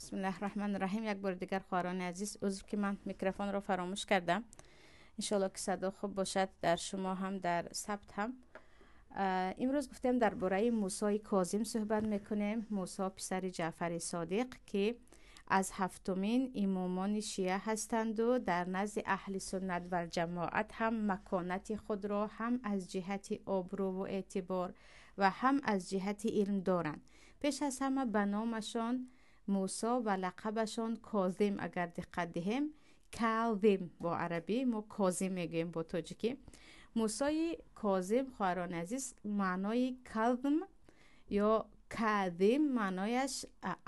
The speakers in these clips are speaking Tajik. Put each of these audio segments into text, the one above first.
Бисмиллаҳ раҳмани раҳим. Як бори дигар, хоҳарони азиз, узр, ки ман микрофонро фаромӯш кардам. Иншоалло, ки садо хуб бошад дар шумо ҳам, дар сабт ҳам. Имрӯз гуфтем, дар бораи Мусои Козим суҳбат мекунем. Мусо, писари Ҷаъфари Содиқ, ки аз ҳафтумин имомони шия ҳастанду дар назди аҳли суннат валҷамоат ҳам маконати худро ҳам аз ҷиҳати обрӯву эътибор ва ҳам аз ҷиҳати илм доранд. Пеш аз ҳама, ба номашон Мусо ва лақабашон Козим агар диққат диҳем, Калвим бо арабӣ, мо Козим мегӯем бо тоҷикӣ. Мусои Козим, хоҳарони азиз, маънои калм ё кадим маънояш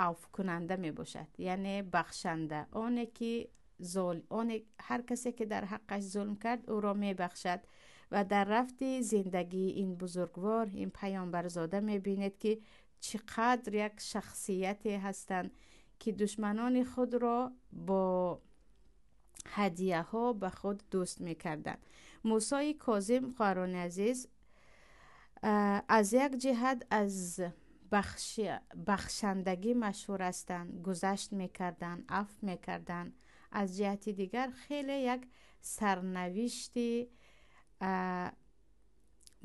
авфкунанда мебошад, яъне бахшанда, оне ки оне ҳар касе ки дар ҳаққаш зулм кард, ӯро мебахшад. Ва дар рафти зиндагии ин бузургвор, ин паёмбарзода мебинед, ки чӣ қадр як шахсияте ҳастанд, ки душманони худро бо ҳадияҳо ба худ дӯст мекарданд. Мусои Козим, хоҳарони азиз, аз як ҷиҳат аз бахшандагӣ машҳур ҳастанд, гузашт мекарданд, афв мекарданд, аз ҷиҳати дигар хеле як сарнавишти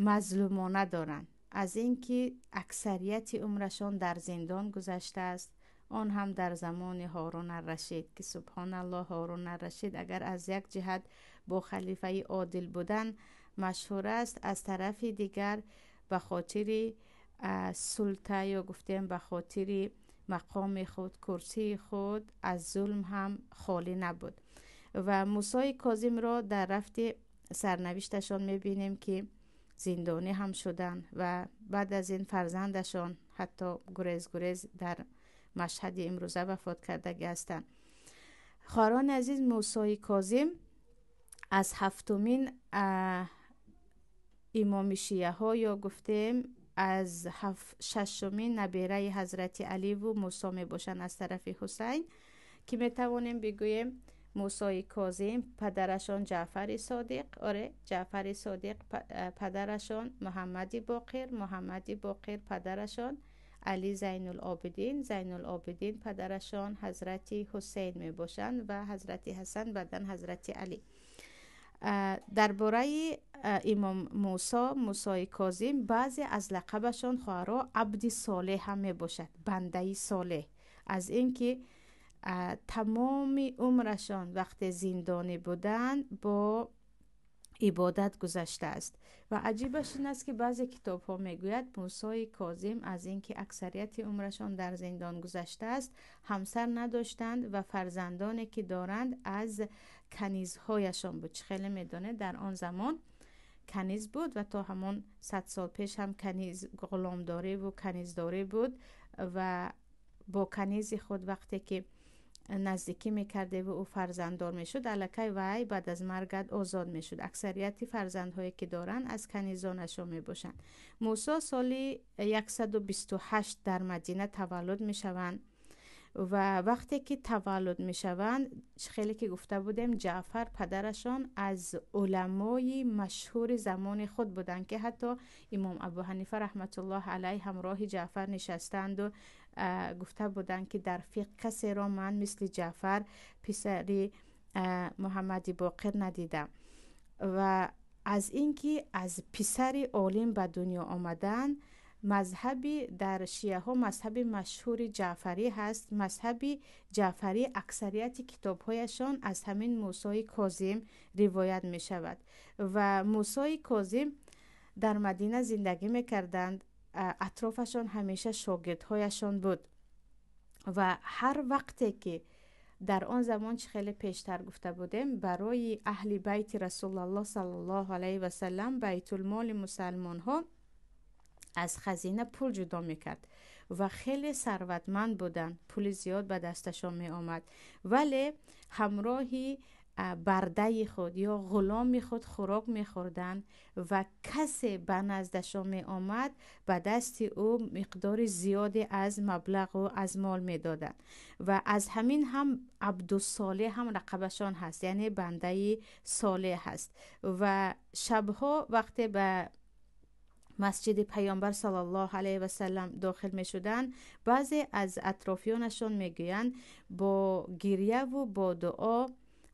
мазлумона доранд, аз ин ки аксарияти умрашон дар зиндон гузаштааст, он ҳам дар замони Ҳорун Аррашид, ки субҳоналлоҳ, Ҳорун Аррашид агар аз як ҷиҳат бо халифаи одил будан машҳур аст, аз тарафи дигар ба хотири султа ё гуфтем ба хотири мақоми худ, курсии худ, аз зулм ҳам холӣ набуд. Ва Мусои Козимро дар рафти сарнавишташон мебинем, ки зиндонӣ ҳам шуданд ва баъд аз ин фарзандашон ҳатто гурез гурез дар Машҳади имрӯза вафот кардагӣ ҳастанд. Хоҳарони азиз, Мусои Козим аз ҳафтумин имоми шияҳо ё гуфтем аз шашумин набераи ҳазрати Аливу Мусо мебошанд аз тарафи Ҳусайн, ки метавонем бигӯем, Мусои Козим падарашон Ҷаъфари Содиқ, оре, Ҷаъфари Содиқ падарашон Муҳаммади Боқир, Муҳаммади Боқир падарашон Али Зайнулобидин, Зайнулобидин падарашон ҳазрати Ҳусейн мебошанд ва ҳазрати Ҳасан, баъдан ҳазрати Алӣ. Дар бораи имом Мусо, Мусои Козим, баъзе аз лақабашон, хоҳаро, Абди Солеҳ ҳам мебошад, бандаи солеҳ, аз ин ки тамоми умрашон вақте зиндонӣ буданд, бо ибодат гузаштааст. Ва аҷибаш ин аст, ки баъзе китобҳо мегӯяд, Мусои Козим аз ин ки аксарияти умрашон дар зиндон гузаштааст, ҳамсар надоштанд ва фарзандоне ки доранд, аз канизҳояшон буд. Чӣ хеле медонед, дар он замон каниз буд ва то ҳамон 100 сол пеш ҳам каниз, ғуломдорӣ-ву каниздорӣ буд ва бо канизи худ вақте ки наздикӣ мекардеву ӯ фарзанддор мешуд, аллакай вай баъд аз маргат озод мешуд. Аксарияти фарзандҳое ки доранд, аз канизонашон мебошанд. Мусо соли 128 дар Мадина таваллуд мешаванд ва вақте ки таваллуд мешаванд, хеле ки гуфта будем, Ҷаъфар падарашон аз уламои машҳури замони худ буданд, ки ҳатто имом Абу Ҳанифа раҳматуллоҳ алайҳ ҳамроҳи Ҷаъфар нишастанду гуфта буданд, ки дар фиқҳ касеро ман мисли Ҷаъфар писари Муҳаммади Боқир надидам. Ва аз ин ки аз писари олим ба дунё омадан, мазҳаби дар шияҳо мазҳаби машҳури ҷаъфарӣ ҳаст. Мазҳаби ҷаъфарӣ, аксарияти китобҳояшон аз ҳамин Мусои Козим ривоят мешавад. Ва Мусои Козим дар Мадина зиндагӣ мекарданд, атрофашон ҳамеша шогирдҳояшон буд ва ҳар вақте ки дар он замон, чӣ хеле пештар гуфта будем, барои аҳли байти Расулаллоҳ саллаллоҳу алайҳи васалам байтулмоли мусалмонҳо аз хазина пул ҷудо мекард ва хеле сарватманд буданд, пули зиёд ба дасташон меомад, вале ҳамроҳи бардаи худ ё ғуломи худ хӯрок мехӯрданд ва касе ба наздашон меомад, ба дасти ӯ миқдори зиёде аз маблағу аз мол медоданд. Ва аз ҳамин ҳам Абдусолеҳ ҳам лақабашон ҳаст, яъне бандаи солеҳ ҳаст. Ва шабҳо вақте ба масҷиди Паёмбар саллаллоҳу алайҳи васаллам дохил мешуданд, баъзе аз атрофиёнашон мегӯянд, бо гирьяву бо дуо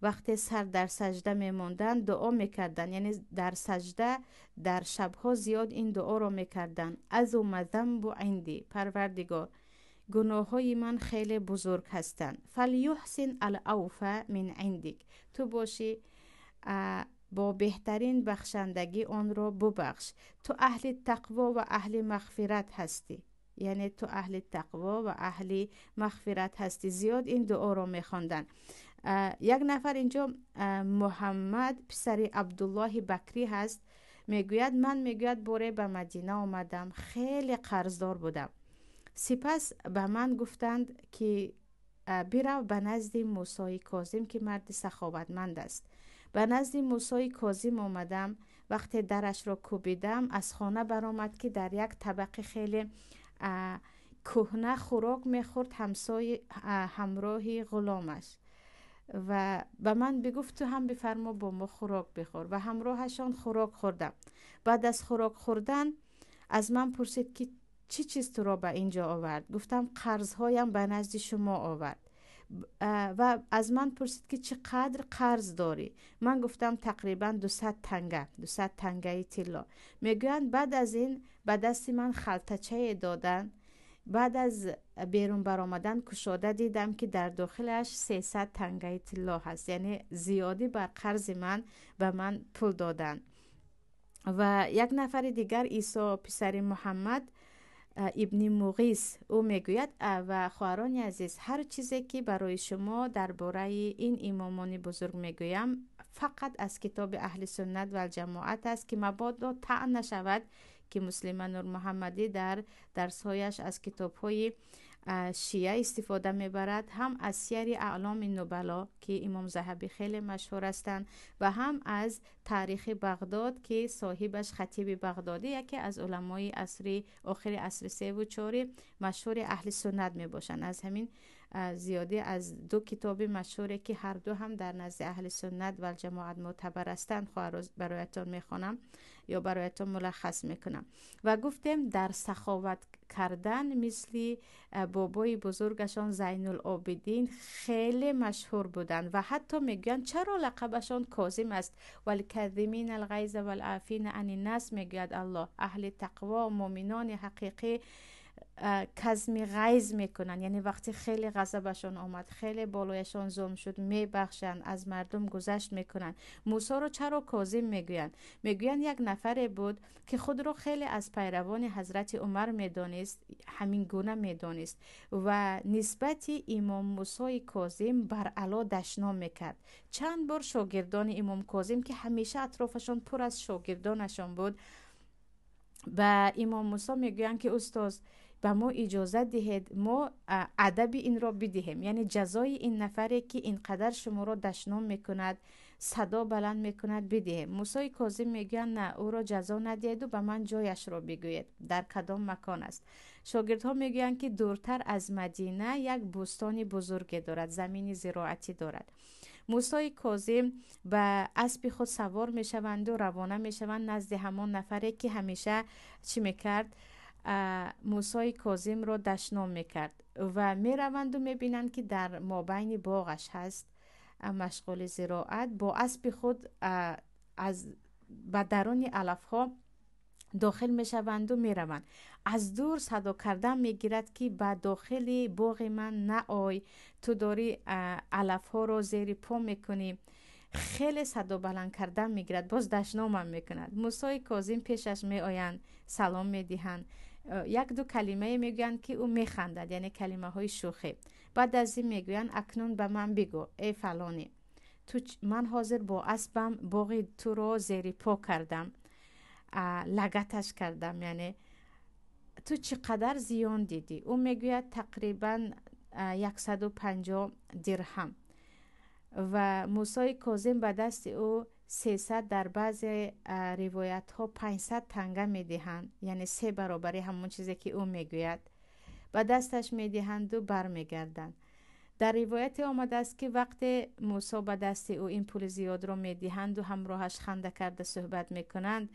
вақте сар дар саҷда мемонданд, дуо мекарданд, яъне дар саҷда дар шабҳо зиёд ин дуоро мекарданд: عظم ذنبي عندي, Парвардигор, гуноҳҳои ман хеле бузург ҳастанд, فليحسن العفو من عندك, ту бошӣ, бо беҳтарин бахшандагӣ онро бубахш, ту аҳли тақво ва аҳли мағфират ҳастӣ, яъне ту аҳли тақво ва аҳли мағфират ҳастӣ. Зиёд ин дуоро мехонданд. Як нафар инҷо, Муҳаммад писари Абдуллоҳи Бакрӣ ҳаст, мегӯяд, ман, мегӯяд, боре ба Мадина омадам, хеле қарздор будам. Сипас ба ман гуфтанд, ки бирав ба назди Мусои Козим, ки марди саховатманд аст. Ба назди Мусои Козим омадам. Вақте дарашро кӯбидам, аз хона баромад, ки дар як табақи хеле кӯҳна хӯрок мехӯрд ҳамсои ҳамроҳи ғуломаш, ва ба ман бигуфт: «Ту ҳам бифармо, бо мо хӯрок бихӯр». Ва ҳамроҳашон хӯрок хӯрдам. Баъд аз хӯрок хӯрдан аз ман пурсид, ки чӣ чиз туро ба ин ҷо овард? Гуфтам: «Қарзҳоям ба назди шумо овард». Ва аз ман пурсид, ки чӣ қадр қарз дорӣ? Ман гуфтам: «Тақрибан 200 танга, 200 тангаи тилло». Мегӯянд, баъд аз ин ба дасти ман халтачае доданд. Баъд аз берун баромадан кушода дидам, ки дар дохилаш 300 тангаи тилло ҳаст, яъне зиёдӣ бар қарзи ман ба ман пул доданд. Ва як нафари дигар, Исо писари Муҳаммад ибни Муғис, ӯ мегӯяд, ва хоҳарони азиз, ҳар чизе ки барои шумо дар бораи ин имомони бузург мегӯям, фақат аз китоби Аҳли суннат валҷамоат аст, ки мабодо таън нашавад, ки Муслима Нурмуҳаммадӣ дар дарсҳояш аз китобҳои шия истифода мебарад. Ҳам аз Сияри аъломи нубало, ки имом Заҳабӣ хеле машҳур ҳастанд, ва ҳам аз Таърихи Бағдод, ки соҳибаш Хатиби Бағдодӣ, яке аз уламои асри охири асри севу чори машҳури аҳли суннат мебошанд. Аз ҳамин зиёдӣ аз ду китоби машҳуре, ки ҳарду ҳам дар назди аҳли суннат валҷамоат мӯътабар ҳастанд, хоҳар, бароятон мехонам ё бароятон мулаххас мекунам. Ва гуфтем, дар саховат кардан мисли бобои бузургашон Зайнулобидин хеле машҳур буданд. Ва ҳатто мегӯянд, чаро лақабашон Козим аст? والكاظمين الغيظ والعافين عن الناس, мегӯяд Аллоҳ. Аҳли тақво, муъминони ҳақиқӣ казми ғайз мекунанд, яъне вақте хеле ғазабашон омад, хеле болояшон зулм шуд, мебахшанд, аз мардум гузашт мекунанд. Мусоро чаро Козим мегӯянд? Мегӯянд, як нафаре буд, ки худро хеле аз пайравони ҳазрати Умар медонист, ҳамин гуна медонист, ва нисбати имом Мусои Козим баръало дашном мекард. Чанд бор шогирдони имом Козим, ки ҳамеша атрофашон пур аз шогирдонашон буд, ба имом Мусо мегӯянд, ки устоз, ба мо иҷозат диҳед, мо адаби инро бидиҳем, яъне ҷазои ин нафаре, ки ин қадар шуморо дашном мекунад, садо баланд мекунад, бидиҳем. Мусои Козим мегӯянд: «На, ӯро ҷазо надиҳеду ба ман ҷояшро бигӯед, дар кадом макон аст». Шогирдҳо мегӯянд, ки дуртар аз Мадина як бӯстони бузурге дорад, замини зироатӣ дорад. Мусои Козим ба аспи худ савор мешаванду равона мешаванд назди ҳамон нафаре, ки ҳамеша чӣ мекард? Мусои Козимро дашном мекард. Ва мераванду мебинанд, ки дар мобайни боғаш ҳаст, машғули зироат. Бо аспи худ аз ба даруни алафҳо дохил мешаванду мераванд. Аз дур садо кардан мегирад, ки ба дохили боғи ман наой, ту дорӣ алафҳоро зери по мекунӣ. Хеле садо баланд кардан мегирад, боз дашномам мекунад. Мусои Козим пешаш меоянд, салом медиҳанд, як-ду калимае мегӯянд, ки ӯ механдад, яъне калимаҳои шӯхӣ. Баъд аз ин мегӯянд: «Акнун ба ман бигӯ, эй фалонӣ, ту ман ҳозир бо аспам боғи туро зери по кардам, лагаташ кардам, яъне ту чӣ қадар зиён дидӣ?» Ӯ мегӯяд: «Тақрибан 150 дирҳам». Ва Мусои Козим ба дасти ӯ 300, дар баъзе ривоятҳо 500 танга медиҳанд, яъне се баробари ҳамон чизе, ки ӯ мегӯяд, ба дасташ медиҳанду бармегарданд. Дар ривояте омадааст, ки вақте Мусо ба дасти ӯ ин пули зиёдро медиҳанду ҳамроҳаш ханда карда суҳбат мекунанд.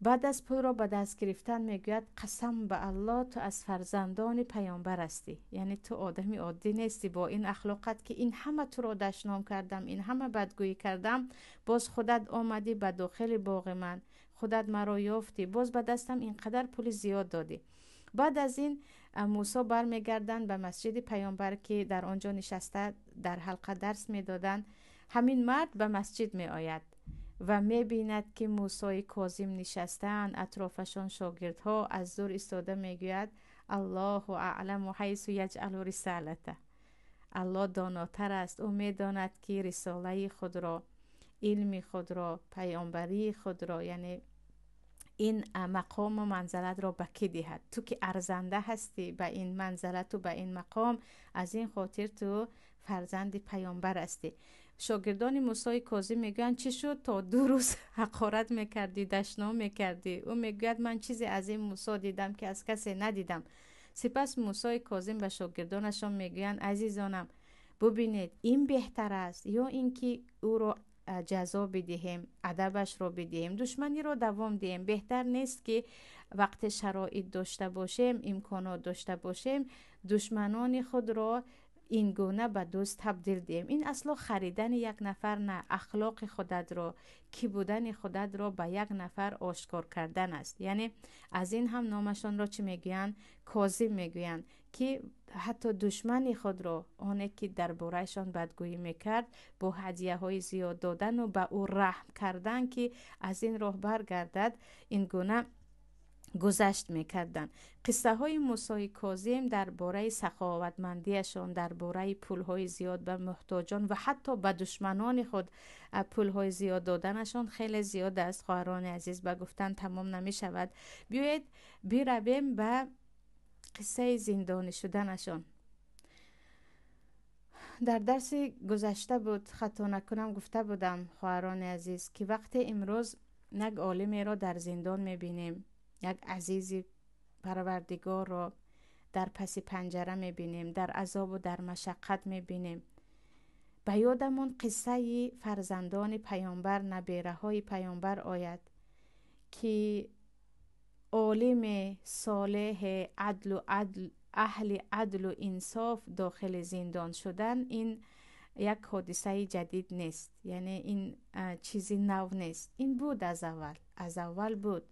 Баъд аз пулро ба даст гирифтан мегӯяд: қасам ба Аллоҳ, ту аз фарзандони паёмбар ҳастӣ, яъне ту одами оддӣ нестӣ бо ин ахлоқат, ки ин ҳама туро дашном кардам, ин ҳама бадгӯӣ кардам, боз худат омадӣ ба дохили боғи ман, худат маро ёфтӣ, боз ба дастам ин қадар пули зиёд додӣ. Баъд аз ин Мусо бармегарданд ба масҷиди паёмбар, ки дар он ҷо нишаста дар ҳалқа дарс медоданд. Ҳамин мард ба масҷид меояд ва мебинад, ки Мусои Козим нишастаанд, атрофашон шогирдҳо. Аз дур истода мегӯяд: Аллоҳу аъламу ҳайсу яҷъалу рисалата. Аллоҳ донотар аст, ӯ медонад, ки рисолаи худро, илми худро, паёмбарии худро, яъне ин мақому манзалатро ба кӣ диҳад. Ту ки арзанда ҳастӣ ба ин манзалату ба ин мақом, аз ин хотир ту фарзанди паёмбар ҳастӣ. Шогирдони Мусои Козим мегӯянд: чӣ шуд, то 2 рӯз ҳақорат мекардӣ, дашном мекардӣ? Ӯ мегӯяд: ман чизе аз ин Мусо дидам, ки аз касе надидам. Сипас Мусои Козим ба шогирдонашон мегӯянд: азизонам, бубинед, ин беҳтар аст ё ин ки ӯро ҷазо бидиҳем, адабашро бидиҳем, душманиро давом диҳем? Беҳтар нест, ки вақте шароит дошта бошем, имконот дошта бошем, душманони худро ин гуна ба дӯст табдил диҳем? Ин асло харидани як нафар на, ахлоқи худатро, кӣ будани худатро ба як нафар ошкор кардан аст. Яъне аз ин ҳам номашонро чӣ мегӯянд? Козим мегӯянд, ки ҳатто душмани худро, оне ки дар бораашон бадгӯӣ мекард, бо ҳадияҳои зиёд додану ба ӯ раҳм кардан, ки аз ин роҳ баргардад, ин гуна гузашт мекарданд. Қиссаҳои Мусои Козим дар бораи саховатмандиашон, дар бораи пулҳои зиёд ба муҳтоҷон ва ҳатто ба душманони худ пулҳои зиёд доданашон хеле зиёд аст. Хоҳарони азиз, ба гуфтан тамом намешавад. Биёед биравем ба қиссаи зиндонӣ шуданашон. Дар дарси гузашта буд, хато накунам, гуфта будам, хоҳарони азиз, ки вақте имрӯз як олимеро дар зиндон мебинем, як азизи парвардигорро дар паси панҷара мебинем, дар азобу дар машаққат мебинем, ба ёдамон қиссаи фарзандони паёмбар, набераҳои паёмбар ояд, ки олиме солеҳе, адлу адл, аҳли адлу инсоф дохили зиндон шудан ин як ҳодисаи ҷадид нест, яъне ин чизи нав нест, ин буд аз аввал, аз аввал буд.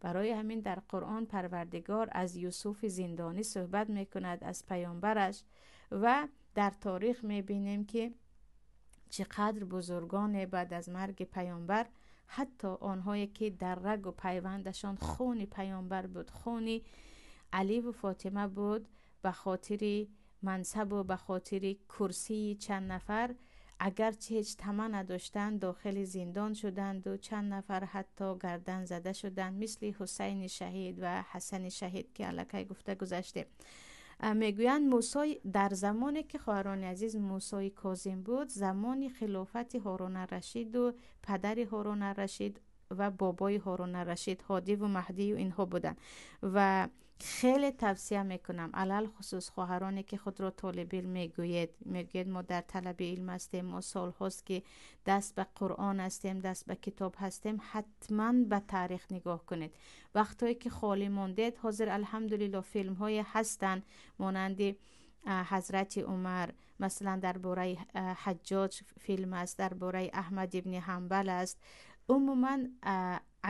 Барои ҳамин дар Қуръон Парвардигор аз Юсуфи зиндонӣ суҳбат мекунад, аз паёмбараш, ва дар таърих мебинем, ки чӣ қадр бузургоне баъд аз марги паёмбар, ҳатто онҳое ки дар рагу пайвандашон хуни паёмбар буд, хуни Аливу Фотима буд, ба хотири мансабу ба хотири курсии чанд нафар, агарчи ҳеҷ тама надоштанд, дохили зиндон шуданду чанд нафар ҳатто гардан зада шуданд, мисли Ҳусайни шаҳид ва Ҳасани шаҳид, ки аллакай гуфта гузаштем. Мегӯянд Мусои дар замоне ки, хоҳарони азиз, Мусои Козим буд, замони хилофати Ҳорун ар-Рашиду падари Ҳорун ар-Рашид ва бобои Ҳорун ар-Рашид, Ҳодиву Маҳдию инҳо буданд. Ва хеле тавсия мекунам, алалхусус хоҳароне ки худро толибилм мегӯед, мегӯед мо дар талаби илм ҳастем, мо солҳост ки даст ба Қуръон ҳастем, даст ба китоб ҳастем, ҳатман ба таърих нигоҳ кунед. Вақтҳое ки холӣ мондед, ҳозир алҳамдулилло филмҳое ҳастанд монанди ҳазрати Умар, масалан дар бораи Ҳаҷҷоҷ филм аст, дар бораи Аҳмад ибни Ҳанбал аст. Умуман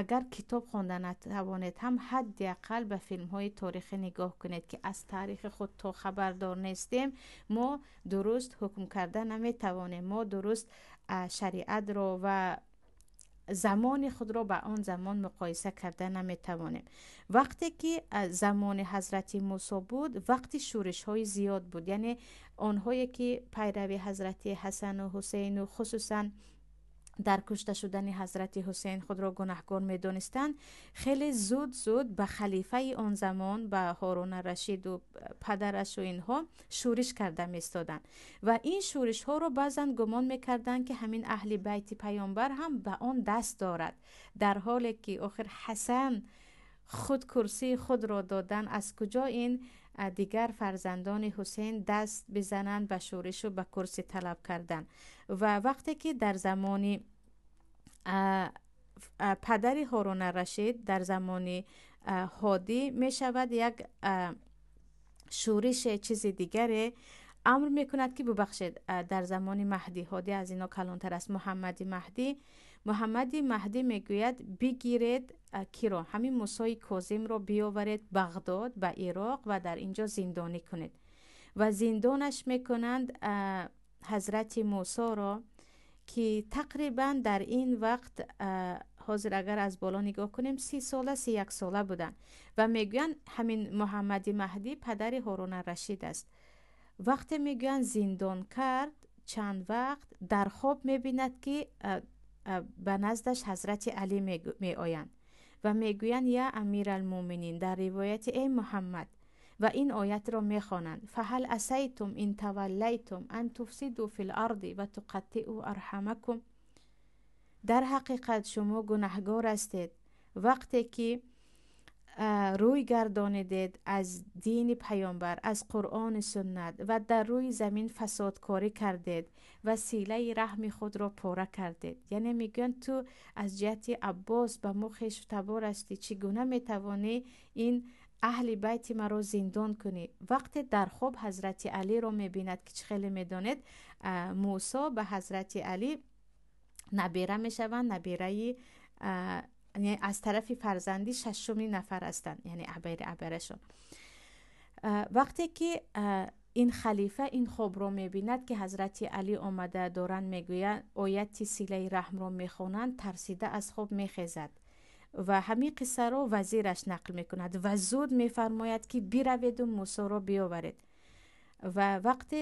агар китоб хонда натавонед ҳам, ҳадди ақал ба филмҳои торихӣ нигоҳ кунед, ки аз таърихи худ то хабардор нестем, мо дуруст ҳукм карда наметавонем, мо дуруст шариатро ва замони худро ба он замон муқоиса карда наметавонем. Вақте ки замони ҳазрати Мусо буд, вақти шӯришҳои зиёд буд, яъне онҳое ки пайрави ҳазрати Ҳасану Ҳусейну хусусан дар кушта шудани ҳазрати Ҳусейн худро гунаҳкор медонистанд, хеле зуд зуд ба халифаи он замон, ба Ҳорун ар-Рашиду падарашу инҳо шӯриш карда меистоданд. Ва ин шӯришҳоро баъзан гумон мекарданд, ки ҳамин аҳли байти паёмбар ҳам ба он даст дорад, дар ҳоле ки охир Ҳасан худ курсии худро додан, аз куҷо ин дигар фарзандони Ҳусейн даст бизананд ба шӯришу ба курсӣ талаб кардан? Ва вақте ки дар замони Падари Ҳорун Рашид дар замони Ҳодӣ мешавад як шӯрише, чизи дигаре амр мекунад ки, бубахшед, дар замони Маҳдӣ, Ҳодӣ аз ино калонтар аст, Муҳаммади Маҳдӣ. Муҳаммади Маҳдӣ мегӯяд: бигиред киро? Ҳамин Мусои Козимро биёваред Бағдод, ба Ироқ, ва дар ин ҷо зиндонӣ кунед. Ва зиндонаш мекунанд ҳазрати Мусоро, ки тақрибан дар ин вақт, ҳозир агар аз боло нигоҳ кунем, 30 сола, 31 сола буданд. Ва мегӯянд, ҳамин Муҳаммади Маҳдӣ падари Ҳорун Рашид аст. Вақте мегӯянд зиндон кард, чанд вақт дар хоб мебинад, ки ба наздаш ҳазрати Алӣ меоянд ва мегӯянд: «Я Амиралмӯминин», дар ривояти «Эй Муҳаммад», ва ин оятро мехонанд: «فهل عسيتم إن توليتم أن تفسدوا في الأرض وتقطعوا أرحامكم». Дар ҳақиқат шумо гунаҳгор ҳастед, вақте ки рӯй гардонидед аз дини паёмбар, аз Қуръони суннат, ва дар рӯи замин фасодкорӣ кардед ва силаи раҳми худро пора кардед. Яъне мегӯянд, ту аз ҷиҳати Аббос ба мо хешу табор ҳастӣ, чӣ гуна метавонӣ ин аҳли байти маро зиндон кунӣ? Вақте дар хоб ҳазрати Алиро мебинад, ки чӣ хеле медонед, Мусо ба ҳазрати Алӣ набера мешаванд, набераи аз тарафи фарзандӣ шашуми нафар ҳастанд, яъне абари абарашон. Вақте ки ин халифа ин хобро мебинад, ки ҳазрати Алӣ омада доранд, мегӯянд, ояти силаи раҳмро мехонанд, тарсида аз хоб мехезад ва ҳамин қиссаро вазираш нақл мекунад ва зуд мефармояд, ки бираведу Мусоро биёваред. Ва вақте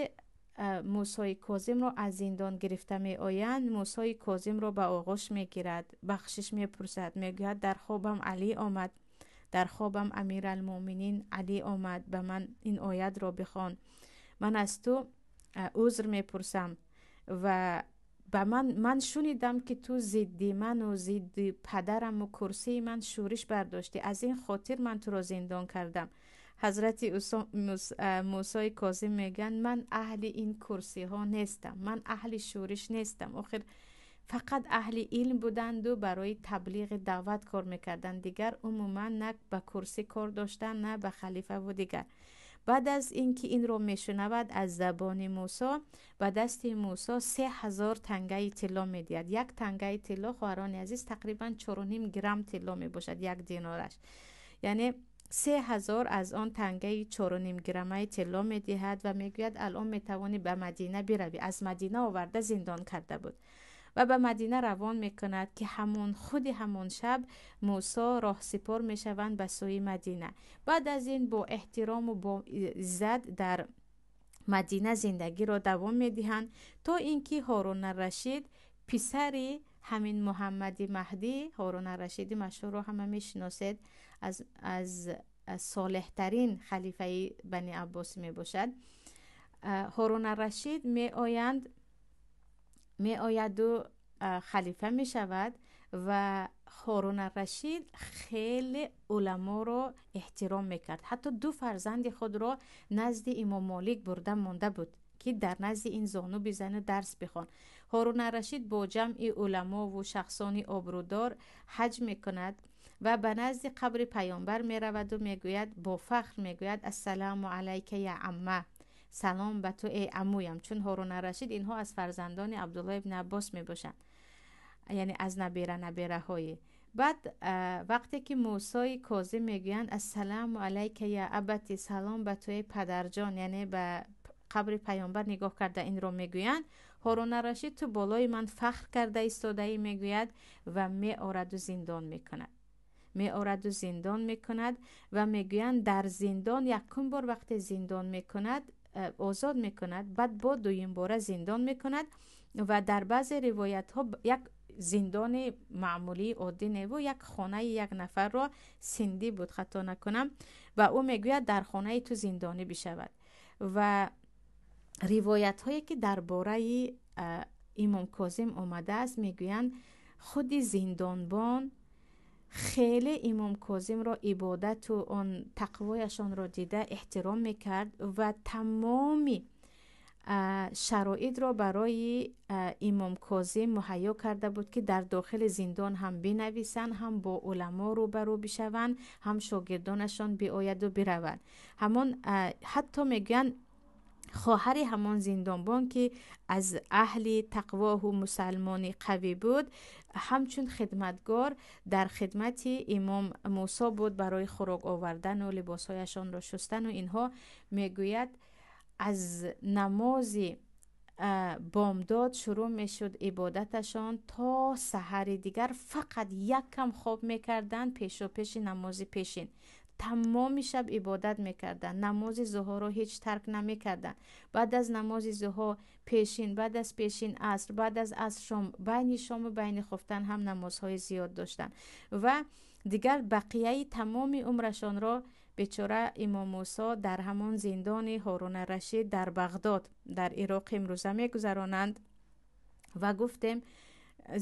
Мусои Козимро аз зиндон гирифта меоянд, Мусои Козимро ба оғӯш мегирад, бахшиш мепурсад, мегӯяд: «Дар хобам Алӣ омад, дар хобам Амиралмӯминин Алӣ омад, ба ман ин оятро бихон. Ман аз ту узр мепурсам ва ба ман шунидам, ки ту зидди ману зидди падараму курсии ман шӯриш бардоштӣ, аз ин хотир ман туро зиндон кардам». Ҳазрати Мусои Козим мегӯянд: «Ман аҳли ин курсиҳо нестам, ман аҳли шӯриш нестам». Охир фақат аҳли илм буданду барои таблиғи даъват кор мекарданд, дигар умуман на ба курсӣ кор доштанд, на ба халифаву дигар. Баъд аз ин ки инро мешунавад аз забони Мусо, ба дасти Мусо 3000 тангаи тилло медиҳад. Як тангаи тилло, хоҳарони азиз, тақрибан 4,5 грамм тилло мебошад, як динораш. Яъне 3000 аз он тангаи 4,5 граммаи тилло медиҳад ва мегӯяд: «Алон метавонӣ ба Мадина биравӣ». Аз Мадина оварда зиндон карда буд ва ба Мадина равон мекунад, ки ҳамон худи ҳамон шаб Мусо роҳсипор мешаванд ба сӯи Мадина. Баъд аз ин бо эҳтирому бо иззат дар Мадина зиндагиро давом медиҳанд, то ин ки Ҳорун Рашид, писари ҳамин Муҳаммади Маҳдӣ, Ҳорун Рашиди машҳурро ҳама мешиносед, аз солеҳтарин халифаи Бани Аббосӣ мебошад. Ҳорун Рашид меоянд, меояду халифа мешавад ва Ҳорун Рашид хеле уламоро эҳтиром мекард. Ҳатто ду фарзанди худро назди Имом Молик бурда монда буд, ки дар назди ин зону бизану дарс бихон. Ҳорун Рашид бо ҷамъи уламову шахсони обрӯдор ҳаҷ мекунад ва ба назди қабри паёмбар мераваду мегӯяд, бо фахр мегӯяд: «السلام عليك يا عمّ», салом ба ту, эй амӯям. Чун Ҳорун Рашид инҳо аз фарзандони Абдулло ибни Аббос мебошанд, яъне аз набера набераҳои. Баъд вақте ки Мусои Козим мегӯянд: «السلام عليك يا أبت», салом ба ту, эй падарҷон, яъне ба қабри паёмбар нигоҳ карда инро мегӯянд, Ҳорун Рашид «Ту болои ман фахр карда истодаӣ» мегӯяд ва меораду зиндон мекунад, меораду зиндон мекунад. Ва мегӯянд, дар зиндон якум бор вақте зиндон мекунад, озод мекунад, баъд бо дуюмбора зиндон мекунад. Ва дар баъзе ривоятҳо як зиндони маъмулии оддӣ неву як хонаи як нафарро, синдӣ буд, хато накунам, ва ӯ мегӯяд, дар хонаи ту зиндонӣ бишавад. Ва ривоятҳое ки дар бораи Имом Козим омадааст, мегӯянд, худи зиндонбон хеле Имом Козимро, ибодату он тақвояшонро дида эҳтиром мекард ва тамоми Шароитро барои имом Козим муҳайё карда буд, ки дар дохили зиндон ҳам бинависанд, ҳам бо уламо рӯбарӯ бишаванд, ҳам шогирдонашон биояду бираванд. Ҳамон ҳатто мегӯянд, хоҳари ҳамон зиндонбон, ки аз аҳли тақвоҳу мусалмони қавӣ буд, ҳамчун хидматгор дар хидмати имом Мусо буд барои хӯрок овардану либосҳояшонро шустану инҳо. Мегӯяд, аз намози бомдод шурӯъ мешуд ибодаташон то саҳари дигар, фақат як кам хоб мекарданд пешопеши намози пешин. Тамоми шаб ибодат мекарданд, намози зуҳоро ҳеҷ тарк намекарданд. Баъд аз намози зуҳо пешин, баъд аз пешин аср, баъд аз аср шом, байни шому байни хуфтан ҳам намозҳои зиёд доштанд. Ва дигар бақияи тамоми умрашонро бечора имом Мусо дар ҳамон зиндони Ҳоруна Рашид дар Бағдод, дар Ироқ имрӯза мегузаронанд. Ва гуфтем,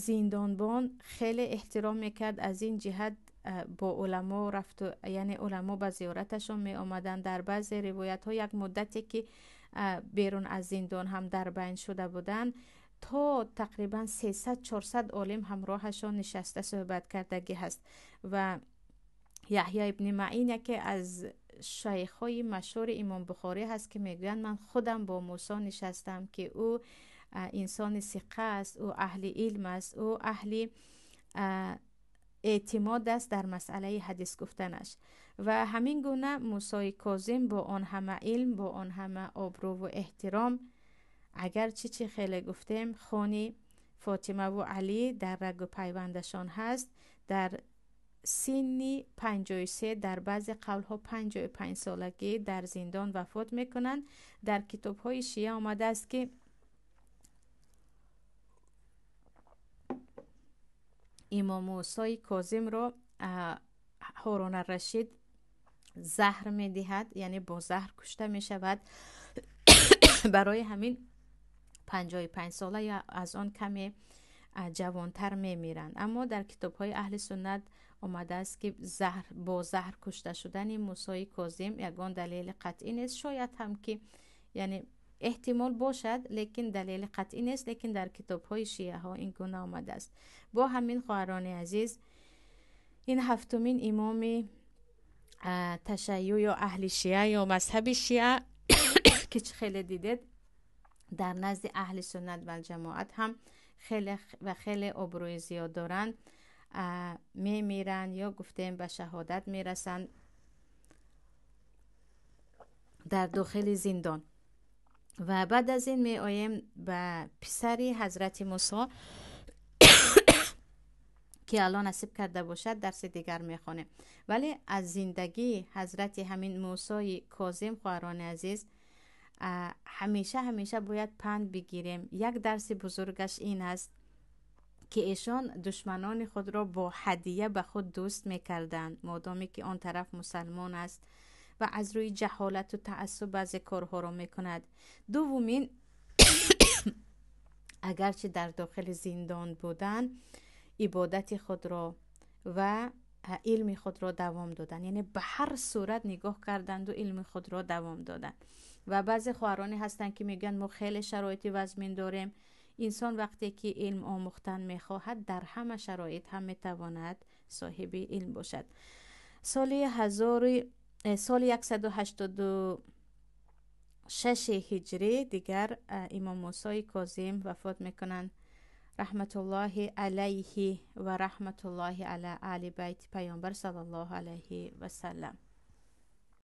зиндонбон хеле эҳтиром мекард, аз ин ҷиҳат бо уламо рафту, яъне уламо ба зиёраташон меомаданд. Дар баъзе ривоятҳо як муддате ки берун аз зиндон ҳам дар байн шуда буданд, то тақрибан 300-400 олим ҳамроҳашон нишаста суҳбат кардагӣ ҳаст. Ва Яҳё ибни Маъин, яке аз шайхҳои машҳури имом Бухорӣ ҳаст, ки мегӯянд, ман худам бо Мусо нишастам, ки ӯ инсони сиқа аст, ӯ аҳли илм аст, ӯ аҳли эътимод аст дар масъалаи ҳадис гуфтанаш. Ва ҳамин гуна Мусои Козим бо он ҳама илм, бо он ҳама обрӯву эҳтиром, агарчи чӣ хеле гуфтем, хони Фотимаву Алӣ дар рагу пайвандашон ҳаст, дар синни 53, дар баъзе қавлҳо 55 солагӣ дар зиндон вафот мекунанд. Дар китобҳои шия омадааст, ки имом Мусои Козимро Ҳорун Рашид заҳр медиҳад, яъне бо заҳр кушта мешавад. Барои ҳамин 55 сола ё аз он каме ҷавонтар мемиранд. Аммо дар китобҳои аҳли суннат омадааст, ки бо заҳр кушта шудани Мусои Козим ягон далели қатъӣ нест. Шояд ҳам ки, яъне эҳтимол бошад, лекин далели қатъӣ нест, лекин дар китобҳои шияҳо ин гуна омадааст. Бо ҳамин, хоҳарони азиз, ин ҳафтумин имоми ташайюъ ё аҳли шия ё мазҳаби шиа, ки чӣ хеле дидед, дар назди аҳли суннат валҷамоат ҳам хеле ва хеле обрӯи зиёд доранд, мемиранд ё гуфтем ба шаҳодат мерасанд дар дохили зиндон. Ва баъд аз ин меоем ба писари ҳазрати Мусо, ки Алло насиб карда бошад, дарси дигар мехонем. Вале аз зиндагии ҳазрати ҳамин Мусои Козим, хоҳарони азиз, ҳамеша ҳамеша бояд панд бигирем. Як дарси бузургаш ин аст, ки эшон душманони худро бо ҳадия ба худ дӯст мекарданд, модоме ки он тараф мусалмон аст ва аз рӯи ҷаҳолату таассуб баъзе корҳоро мекунад. Дуввумин, агарчи дар дохили зиндон буданд, ибодати худро ва илми худро давом доданд, яъне ба ҳар сурат нигоҳ карданду илми худро давом доданд. Ва баъзе хоҳароне ҳастанд, ки мегӯянд, мо хеле шароити вазмин дорем. Инсон вақте ки илм омӯхтан мехоҳад, дар ҳама шароит ҳам метавонад соҳиби илм бошад. Соли 186 ҳиҷрӣ дигар имом Мусои Козим вафот мекунанд, раҳматуллоҳи алайҳи ва раҳматуллоҳи ала аҳли байти Паёмбар саллаллоҳу алайҳи васаллам.